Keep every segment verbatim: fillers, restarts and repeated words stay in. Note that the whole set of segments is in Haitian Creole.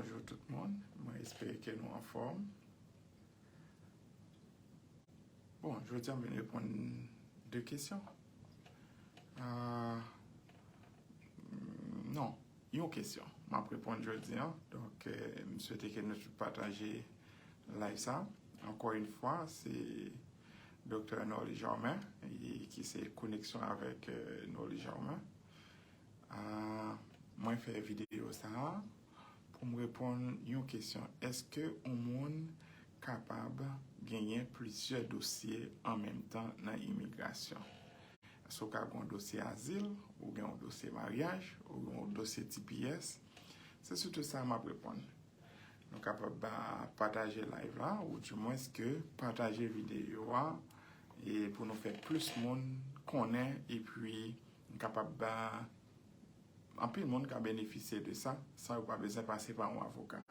Bonjou tout moun. Mwen espere ke nou anfòm. Bon, jodi a m vin reponn de kesyon. Ah, non, yon kesyon. M ap reponn jodi a. Donk, eh, m swete ke nou tout pataje live sa. Ankò yon fwa, se Doktè Norly Germain, e ki se koneksyon avèk, eh, Norly Germain. Ah, mwen fè videyo sa a pou m reponn yon kesyon. Èske yon moun kapab genyen plizyè dosye an menm tan nan imigrasyon? Èske w ka gen yon dosye azil, ou gen yon dosye maryaj, ou gen yon dosye T P S? Se sitou sa m ap reponn. Nou kapab, ah, pataje live la, ou dimwens ke pataje videyo a, e pou nou fè plis moun konnen, epi n kapab, ah, anpil moun ka benefisye de sa, san yo pa bezwen pase pa yon avoka.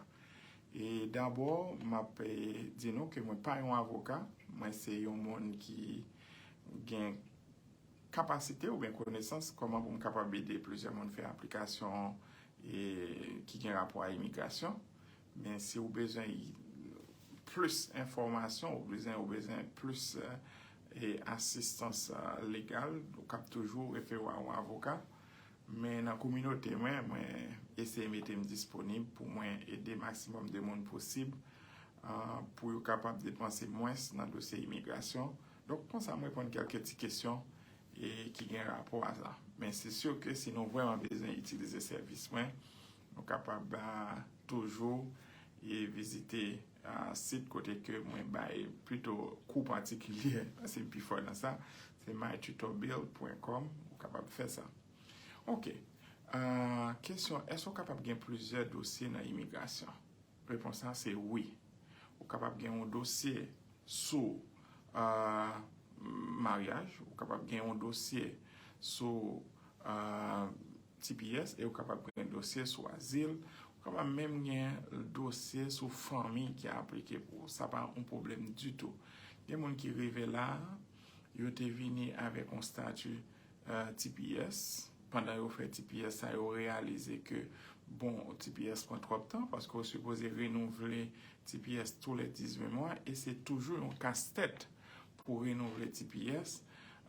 E dabò, m ap, eh, di nou ke mwen pa yon avoka, mwen se yon moun ki gen kapasite oubyen konesans kòman pou m kapab ede plizyè moun fè aplikasyon, eh, ki gen rapò a imigrasyon. Men si w bezwen plis enfòmasyon, ou bezwen, ou bezwen plis, eh, eh, asistans, eh, legal, ou kab toujou refere w a yon avoka. Men nan kominote mwen, mwen eseye mete m disponib pou mwen ede maksimòm de moun posib, ah, pou yo kapab depanse mwens nan dosye imigrasyon. Donk, konsa, m reponn kèlke ti kesyon, e ki gen rapò a sa. Men se si ke si nou vrèman bezwen itilize sèvis mwen, nou kapab, ah, toujou, e vizite, ah, sit kote ke mwen bay plito kou patikilye, paske m pi fò nan sa, se my tutor bill point com, ou kapab fè sa. Ok. Ah, kesyon, èske w kapab gen plizyè dosye nan imigrasyon? Repons la se wi. Ou kapab gen yon dosye sou, ah, maryaj, ou kapab gen yon dosye sou, ah, T P S, e ou kapab gen dosye sou azil, ou kapab menm gen dosye sou fanmi ki aplike pou ou. Sa pa yon pwoblèm ditou. Gen moun ki rive la, yo te vini avèk yon stati, eh, T P S. Pandan yo fè T P S sa, yo reyalize ke, bon, T P S pran twòp tan, paske ou sipoze renouvle T P S tou lè dizuit mwa, e se toujou yon kastèt pou renouvle T P S,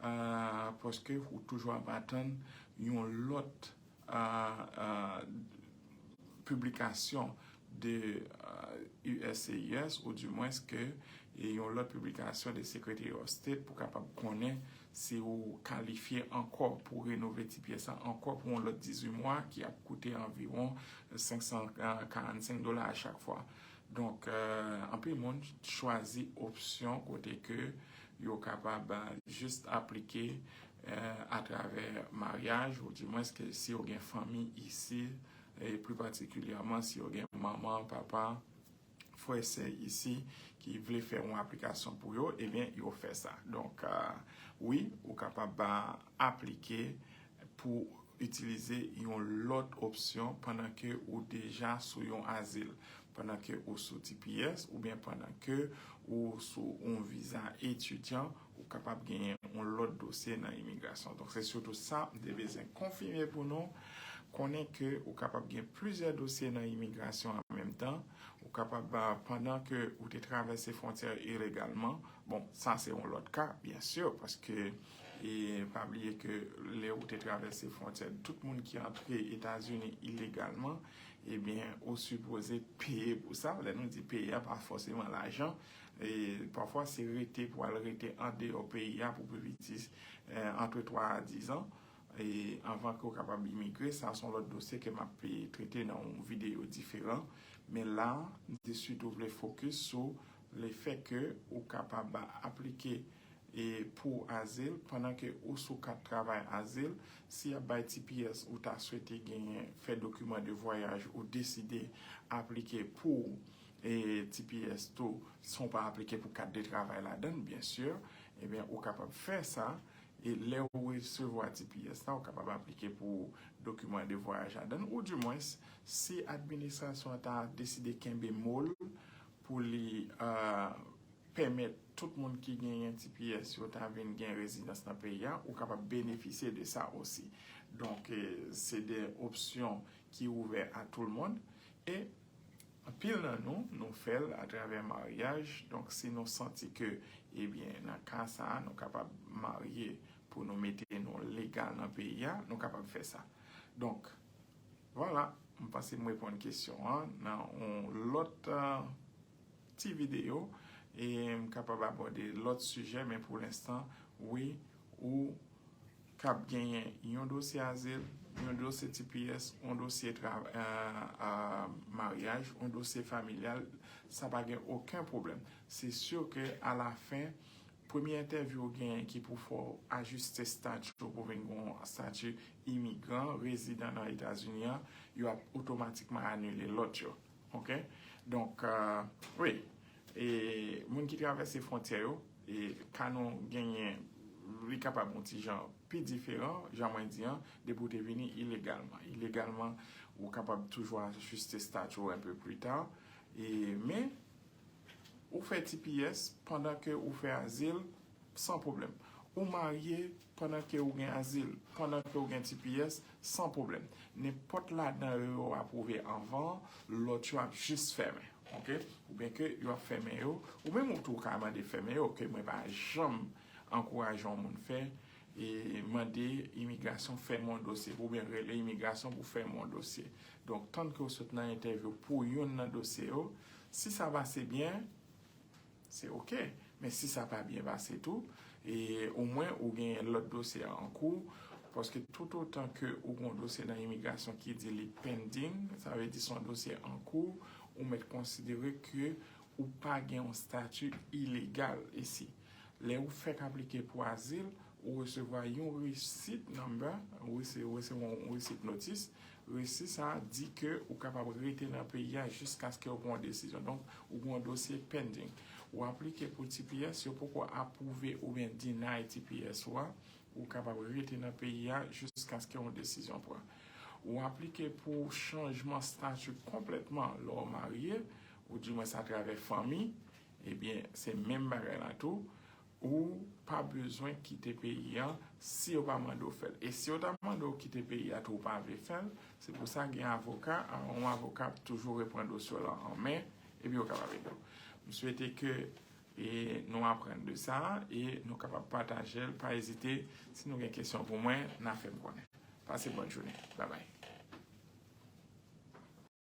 eh, paske ou toujou ap atann yon lòt, eh, eh, piblikasyon de, eh, U S C I S, ou dimwens ke, e yon lòt piblikasyon de Secretary of State pou kapab konnen si ou kalifye ankò pou renove T P S la ankò pou yon lòt dizuit mwa ki ap koute anviwon senk san karannsenk dola a chak fwa. Donk, eh, anpil moun chwazi opsyon kote ke yo kapab, eh, jis aplike, eh, atravè maryaj, ou dimwens ke si yo gen fanmi isi, e pli patikilyèman si yo gen manman, papa, frè, sè isi ki vle fè yon aplikasyon pou yo, ebyen, yo fè sa. Donk, eh, wi, ou kapab, ah, aplike pou itilize yon lòt opsyon pandan ke ou deja sou yon azil, pandan ke ou sou T P S, oubyen pandan ke ou sou yon viza etidyan, ou kapab genyen yon lòt dosye nan imigrasyon. Donk, se sitou sa m te bezwen konfime pou nou. Konnen ke ou kapab gen plizyè dosye nan imigrasyon an menm tan. Ou kapab, ah, pandan ke ou te travèse fwontyè ilegalman, bon, sa se yon lòt ka, byen si, paske, e pa bliye ke lè ou te travèse fwontyè, tout moun ki antre Etazini ilegalman, ebyen, ou sipoze peye pou sa. Lè nou di peye a, pa fòseman lajan. E pafwa, se rete pou al rete andeyò peyi a pou pi piti, eh, ant twa a diz an. E anvan ke w kapab imigre, sa se yon lòt dosye ke m ap trete nan yon videyo diferan. Men la, m te sitou vle fokis sou lefè ke ou kapab aplike e pou azil, pandan ke ou sou kat travay azil, si y ap bay T P S, ou ta swete genyen, fè dokiman de vwayaj, ou deside aplike pou, e, T P S tou, san w pa aplike pou kat de travay ladan l, byen si, ebyen, ou kapab fè sa, e lè ou resevwa T P S la, ou kapab aplike pou dokiman de vwayaj ladan l, ou dimwens, si administrasyon an ta deside kenbe mo l pou li, ah, pèmèt tout moun ki genyen T P S yo ta vin gen rezidans nan peyi a, ou kapab benefisye de sa osi. Donk, eh, se de opsyon ki ouvè a tout le monde. E Anpil nan nou, nou fè l atravè maryaj. Donk, si nou santi ke, ebyen, nan ka sa a, nou kapab marye pou nou mete nou legal nan peyi a, nou kapab fè sa. Donk, vwala, m panse m reponn kesyon an nan yon lòt uh, ti videyo e m kapab abòde lòt sijè, men pou lenstan, wi, ou k ap genyen yon dosye azil, yon dosye T P S, yon dosye tra, uh, uh, maryaj, yon dosye familyal, sa pa gen okenn pwoblèm. Se si ke alafen, premye entèvyou ou genyen ki pou fè w ajiste stati w pou vin gen yon stati imigran, rezidan nan Etazini an, yo ap otomatikman anile lòt yo. Oke? Donk, uh, wi, e moun ki travèse fwontyè yo, e ka nou genyen, li kapab yon ti jan pi diferan, jan mwen di an, depi w te vini ilegalman. Ilegalman, ou kapab toujou ajiste stati w un peu plus tard. E, men, ou fè T P S pandan ke ou fè azil, san pwoblèm. Ou marye pandan ke ou gen azil, pandan ke ou gen T P S, san pwoblèm. Nenpòt ladan yo yo apwouve anvan, lòt yo ap jis fèmen. Oke? Oubyen ke yo ap fèmen yo, ou menm ou tou ka mande fèmen yo, ke mwen pa janm ankouraje yon moun fè, e mande imigrasyon fèmen yon dosye, oubyen rele imigrasyon pou fèmen yon dosye. Donk, tann ke w sot nan entèvyou pou youn nan dosye yo, si sa pase byen, se oke. Men si sa pa byen pase tou, e omwen ou gen lòt dosye an kou, paske toutotan ke ou gen yon dosye nan imigrasyon ki di li pending, sa vle di se yon dosye an kou, ou mèt konsidere ke ou pa gen yon stati ilegal isi. Lè ou fèk aplike pou azil, ou resevwa yon receipt number, ou rese-, ou resevwa yon receipt notice. Receipt sa a di ke ou kapab rete nan peyi a jiskaske ou pran yon desizyon. Donk, ou gen yon dosye pending. Ou aplike pou T P S, yo poko apwouve oubyen deny T P S ou a, ou kapab rete nan peyi a jiskaske yon desizyon pran. Ou aplike pou chanjman stati konplètman lè w marye, ou dimwens atravè fanmi, ebyen, se menm bagay la tou. Ou pa bezwen kite peyi a si yo pa mande w fè l. E si yo ta mande w kite peyi a tou, ou pa vle fè l, se pou sa gen avoka, yon avoka ap toujou repran dosye w la an men, epi yo kapab ede w. M swete ke, e, nou aprann de sa, e nou kapab pataje l. Pa ezite, si nou gen kesyon pou mwen, n a fè m konnen. Pase bòn jounen. Babay.